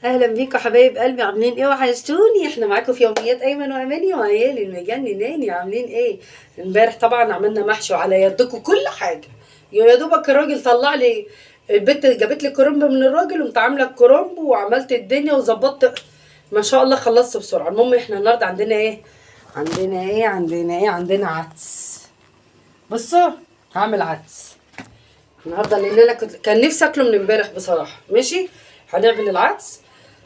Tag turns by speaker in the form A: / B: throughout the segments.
A: اهلا بيكم حبايب قلبي، عاملين ايه؟ وحشتوني. احنا معاكم في يوميات ايمن واماني وعيالي المجنناني. عاملين ايه؟ امبارح طبعا عملنا محشي وعلى يدكم كل حاجة، يا دوبك الراجل طلع لي البت، جابت لي كرنب من الراجل وقمت عامله الكرنب وعملت الدنيا وظبطت ما شاء الله، خلصت بسرعة. المهم احنا النهارده عندنا ايه؟ عندنا ايه؟ عندنا ايه؟ عندنا عدس. بصوا هعمل عدس النهارده لان انا كان نفسي اكله من امبارح بصراحة. ماشي، هنعمل العدس.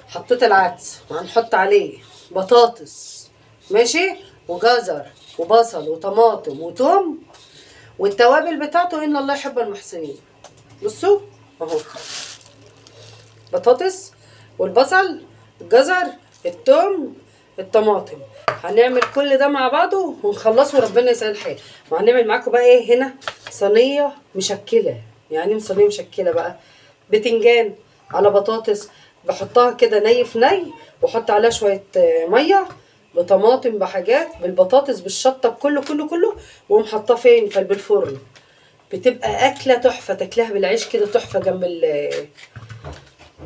A: حطيت العدس وهنحط عليه بطاطس، ماشي، وجزر وبصل وطماطم وتوم والتوابل بتاعته. ان الله يحب المحسنين. بصوا اهو، بطاطس والبصل الجزر التوم الطماطم، هنعمل كل ده مع بعضه ونخلصه وربنا يسهل الحال. وهنعمل معاكم بقى ايه هنا؟ صينية مشكلة. يعني ايه صينية مشكلة بقى؟ بتنجان على بطاطس، بحطها كده ني في ني، واحط عليها شوية مية بطماطم بحاجات بالبطاطس بالشطه بكله كله كله، واقوم حاطاه فين؟ في الفرن. بتبقى اكله تحفة، تاكلها بالعيش كده تحفة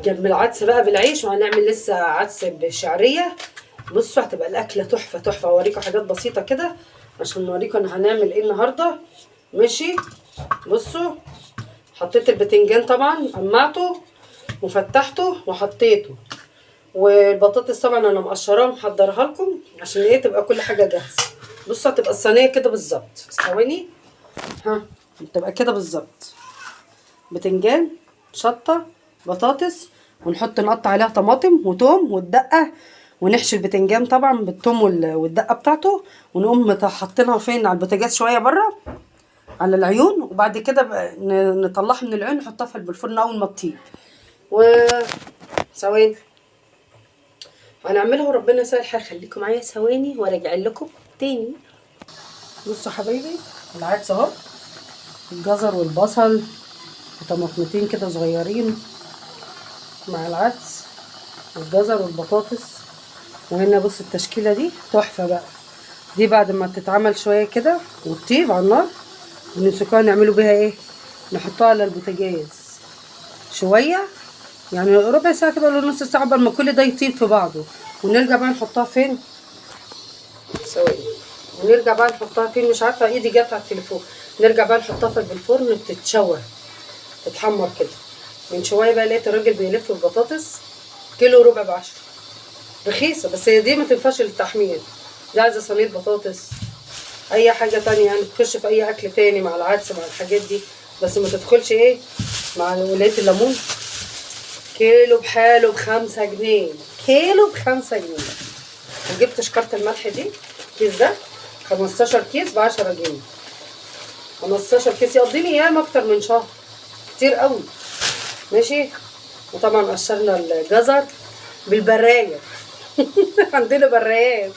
A: جنب العدس بقى بالعيش. وهنعمل لسه عدس بشعريه. بصوا هتبقى الاكلة تحفة تحفة. اوريكم حاجات بسيطة كده عشان نوريكم انا هنعمل ايه النهارده. ماشي، بصوا حطيت البتنجان طبعا، قمعته وفتحته وحطيته، والبطاطس طبعا انا مقشراها ومحضرها لكم عشان ايه؟ تبقى كل حاجة جاهزة. بصوا هتبقى الصينية كده بالظبط. ثواني، ها بتبقى كده بالظبط. بتنجان، شطه، بطاطس، ونحط نقطع عليها طماطم وتوم والدقه، ونحشي البتنجان طبعا بالثوم والدقه بتاعته، ونقوم حاطينها فين؟ على البوتاجاز شوية بره على العيون، وبعد كده نطلعها من العيون نحطها في الفرن اول ما تطيب. و ثواني هنعملها وربنا يسهل الحال. خليكم معايا ثواني وراجع لكم تاني. بصوا حبايبي العدس اهو، الجزر والبصل وطماطمتين كده صغيرين مع العدس والجزر والبطاطس. وهنا بصوا التشكيلة دي تحفة بقى. دي بعد ما تتعمل شوية كده وتطيب على النار ونمسكوها نعملوا بيها ايه؟ نحطها على البوتاجاز شوية، يعني ربع ساعة كده ولا نص ساعة قبل ما كل ده يطيب في بعضه، ونرجع بقى نحطها فين؟ ثواني، ونرجع بقى نحطها فين؟ مش عارفه ايدي جت على التليفون. نرجع بقى نحطها في الفرن تتشوى تتحمر كده. من شوية بقى لقيت الراجل بيلف البطاطس كيلو وربع ب10، رخيصة، بس هي دي ما تنفعش للتحمير، دي عايزه صينية بطاطس اي حاجة تانية، يعني تخش في اي اكل تاني مع العدس مع الحاجات دي، بس ما تدخلش ايه مع ولاية الليمون. كيلو بحاله ب5 جنيه، كيلو ب5 جنيه. وجبت شكارة الملح دي، كيس ده 15 كيس ب10 جنيه، 15 كيس يقضيني ياما اكتر من شهر، كتير قوي. ماشي، وطبعا قشرنا الجزر بالبرايه. عندنا برايات،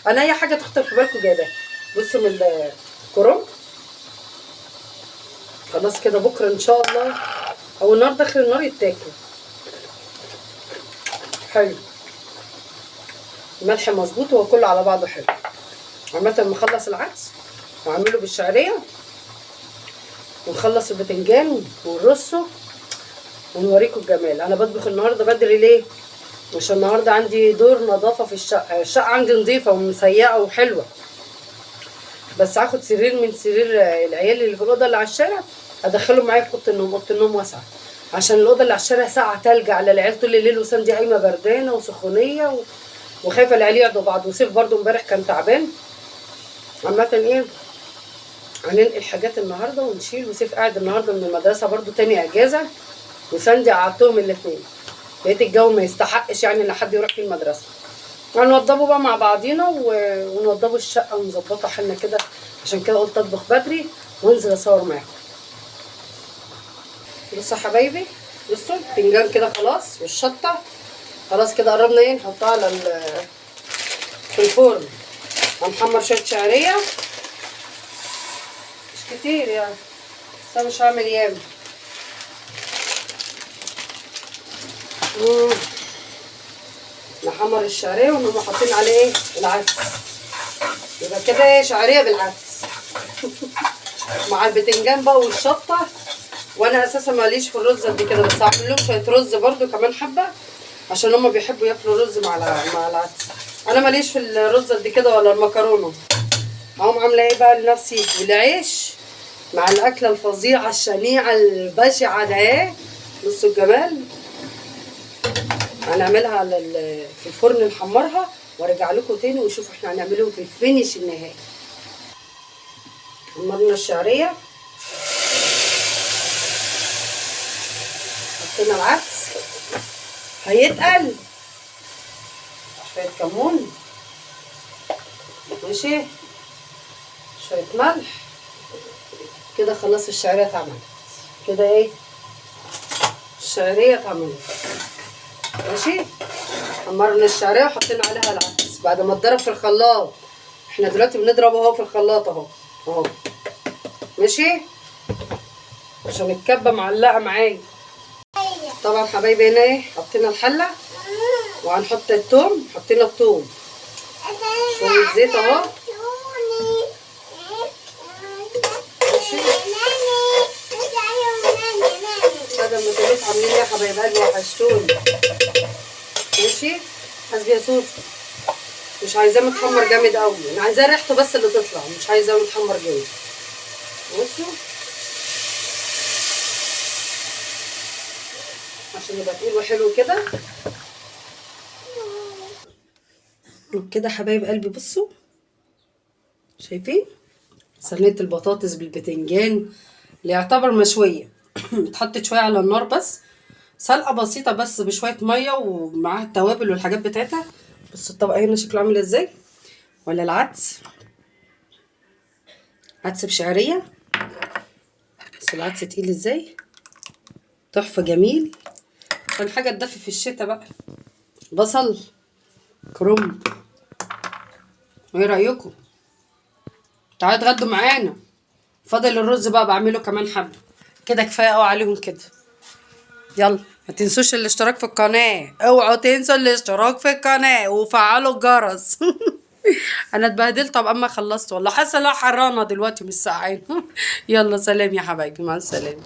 A: انا اي حاجة تخطر في بالكم جايباها. بصوا من الكرنب خلاص كده، بكره ان شاء الله او النهارده اخر النهار يتاكل. حلو، الملح مظبوط وهو كله على بعضه حلو. عامة نخلص العدس واعمله بالشعريه ونخلص البتنجان ونرصه ونوريكم الجمال. انا بطبخ النهارده بدري ليه؟ عشان النهارده عندي دور نظافة في الشقة. الشقة عندي نظيفة ومسيقه وحلوه، بس هاخد سرير من سرير العيال اللي في الاوضة اللي على الشارع ادخله معايا في اوضة النوم. اوضة النوم واسعة، عشان الاوضة اللي على الشارع ساقعه تلج على العيال طول الليل، وساندي قايمة بردانه وسخونيه وخايفة العيال يقعدوا بعض. وسيف برضو امبارح كان تعبان. عامة ايه، هننقل حاجات النهارده ونشيل. وسيف قاعد النهارده من المدرسة برضو تاني اجازه، وساندي قعدتهم الاثنين، لقيت الجو ما يستحقش يعني ان حد يروح في المدرسة. هنوضبه بقى مع بعضينا ونوضبوا الشقة ونظبطها حالنا كده. عشان كده قلت اطبخ بدري وانزل اصور معاكم. بصوا يا حبايبي، بصوا البتنجان كده خلاص والشطه خلاص كده قربنا ايه نحطها على في الفرن. هنحمر شوية شعرية، مش كتير يعني، بس انا مش هعمل ياما. نحمر الشعرية ونقوم حاطين عليه ايه العدس، يبقى كده ايه شعرية بالعدس مع البتنجان بقى والشطه. وانا اساسا ماليش في الرز قد كده، بس هعمل لهم شوية رز برده كمان حبه. عشان هما بيحبوا ياكلوا رز مع مع العدس. انا ماليش في الرز قد كده ولا المكرونه. اقوم عامله ايه بقى لنفسي؟ بالعيش مع الاكلة الفظيعة الشنيعة البشعة ده اهي. بصوا الجمال، هنعملها على في الفرن نحمرها وارجع لكم تاني وشوفوا احنا هنعملهم في ال finish النهائي. حمرنا الشعرية، حطينا العدس هيتقل، شوية كمون، ماشي، شوية ملح كده. خلاص الشعرية اتعملت كده. ايه الشعرية اتعملت، ماشي. حمرنا الشعرية وحطينا عليها العدس بعد ما اتضرب في الخلاط. احنا دلوقتي بنضربه اهو في الخلاط اهو اهو، ماشي، عشان الكبه معلقه معايا. طبعا حبايبي هنا ايه، حطينا الحلة وهنحط الثوم. حطينا الثوم، شوية زيت اهو، ماشي. بدل ما تقولوا عاملين ايه يا حبايب قلبي، وحشتوني، ماشي. حاسبي يا سوسو، مش عايزاه متحمر جامد قوي، انا عايزاه ريحته بس اللي تطلع، مش عايزاه متحمر جامد. بصوا عشان يبقى تقيل وحلو كده. وبكده حبايب قلبي بصوا شايفين صينية البطاطس بالبتنجان اللي يعتبر مشوية، اتحطت شوية على النار بس، سلقه بسيطة بس بشوية مية ومعاها التوابل والحاجات بتاعتها. بصوا الطبق هنا شكله عامل ازاي، ولا العدس، عدس بشعريه. بس العدس تقيل ازاي، تحفة جميل، عشان حاجة تدفي في الشتاء بقى. بصل، كرنب. ايه رايكم؟ تعالوا اتغدوا معانا. فاضل الرز بقى بعمله كمان حبه كده، كفاية قوي عليهم كده. يلا ما تنسوش الاشتراك في القناة، اوعوا تنسوا الاشتراك في القناة وفعلوا الجرس. انا اتبهدلت طب اما خلصت والله، حاسه ان انا حرانه دلوقتي مش سقعانه. يلا سلام يا حبايبي، مع السلامة.